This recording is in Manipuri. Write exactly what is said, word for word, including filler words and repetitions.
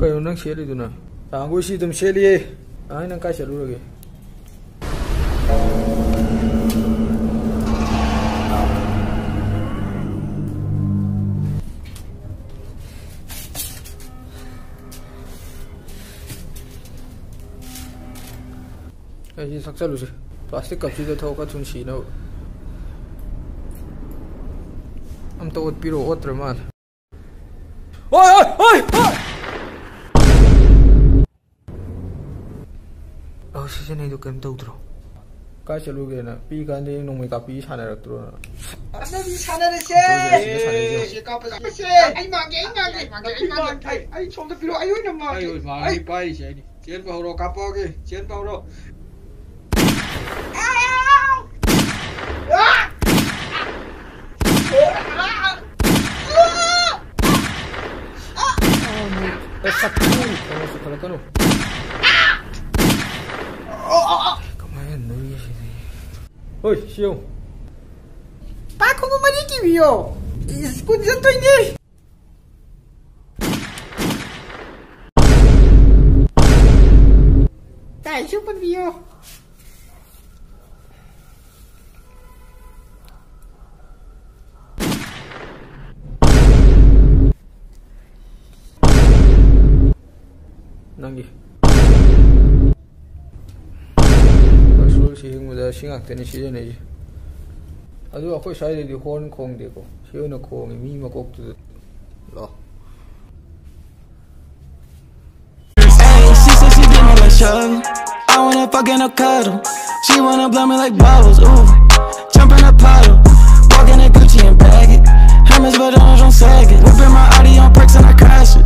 ꯀꯩꯅꯣ ꯅꯪ ꯁꯦꯠꯂꯤꯗꯨꯅ? ꯇꯥꯡꯒꯣꯏꯁꯤ ꯑꯗꯨꯝ ꯁꯦꯠꯂꯤꯌꯦ꯫ ꯑꯩ ꯅꯪ ꯀꯥꯏ ꯆꯠꯂꯨꯔꯒꯦ? ꯑꯩꯁꯤ ꯊꯛꯆꯜꯂꯨꯁꯦ꯫ ꯄ꯭ꯂꯥꯁꯇꯤꯛ ꯀꯞꯁꯤꯗ ꯊꯛꯑꯣ ꯈꯔ ꯊꯨꯅ ꯁꯤꯅꯕ꯫ ꯑꯝꯇ ꯑꯣꯠꯄꯤꯔꯣ, ꯑꯣꯠꯇ꯭ꯔ ꯃꯥꯜꯂꯦ꯫ ꯍꯣꯏ, ꯍꯣꯏ, ꯍꯣꯏ, ꯍꯣꯏ! ꯑꯧ, ꯁꯤꯖꯟꯅꯩꯗꯣ ꯀꯩꯝ ꯇꯧꯗ꯭ꯔꯣ? ꯀꯥꯏ ꯆꯠꯂꯨꯒꯦꯅ? ꯄꯤꯛꯏꯀꯥꯟꯗ ꯅꯣꯡꯃꯩ ꯀꯥꯞꯄꯤ ꯁꯥꯟꯅꯔꯛꯇ꯭ꯔꯣ ꯅꯪ? ꯑꯗꯨꯗꯤ ꯁꯥꯟꯅꯔꯁꯦ꯫ ꯁꯤꯗ ꯁꯥꯟꯅꯔꯁꯦ꯫ ꯁꯤ ꯀꯥꯞꯄ ꯆꯠꯂꯁꯦ꯫ ꯑꯩ ꯃꯥꯡꯒꯦ, ꯑꯩ ꯃꯥꯡꯒꯦ, ꯑꯩ ꯃꯥꯡꯒꯦ, ꯑꯩ ꯃꯥꯡꯒꯦ꯫ ꯑꯩ, ꯑꯩ ꯁꯣꯝꯗ ꯄꯤꯔꯣ, ꯑꯩ ꯑꯣꯏꯅ ꯃꯥꯡꯒꯦ꯫ ꯑꯩ ꯑꯣꯏ ꯃꯥꯡꯒꯦ, ꯑꯩ ꯄꯥꯏꯔꯤꯁꯦ ꯑꯩꯅꯤ꯫ ꯆꯦꯟꯕ ꯍꯧꯔꯣ, ꯀꯥꯞꯄꯛꯑꯒꯦ, ꯆꯦꯟꯕ ꯍꯧꯔꯣ꯫ ꯑꯦ, ꯁꯛꯇꯨ! ꯀꯩꯅꯣ ꯆꯤꯡꯈꯠꯂꯛꯀꯅꯨ꯫ ꯀꯃꯥꯏꯅ ꯅꯣꯏꯁꯤꯗꯤ? ꯍꯣꯏ, ꯁꯤ ꯌꯦꯡꯉꯨ꯫ ꯄꯥ ꯈꯣꯡꯎꯞ ꯃꯔꯤ ꯀꯤꯕꯤꯌꯣ꯫ ꯁ꯭ꯀꯨꯜ ꯆꯠꯇꯣꯏꯅꯦ꯫ ꯇꯥꯏꯁꯨ ꯄꯨꯟꯕꯤꯌꯣ꯫ ꯅꯪꯒꯤ ꯄꯥꯁꯋꯥꯔꯗ ꯁꯦꯝꯕꯗ ꯁꯤ ꯉꯥꯛꯇꯅꯤ ꯁꯤꯖꯤꯟꯅꯩꯁꯦ꯫ ꯑꯗꯨ ꯑꯩꯈꯣꯏ ꯁ꯭ꯋꯥꯏꯗꯗꯤ ꯍꯣꯔꯟ ꯈꯣꯡꯗꯦꯀꯣ, ꯁꯤ ꯑꯣꯏꯅ ꯈꯣꯡꯉꯦ ꯃꯤ ꯃꯀꯣꯛꯇꯨꯗ꯫ ꯂꯥꯛꯑꯣ꯫ Ayy, she said she did me like Shug. I wanna fuck and a cuddle. She wanna blow me like bubbles, ooh. Jump in a puddle. Walk in a Gucci and bag it. Hermes, but I don't sag it. Whipping my Audi on perks and I crash it.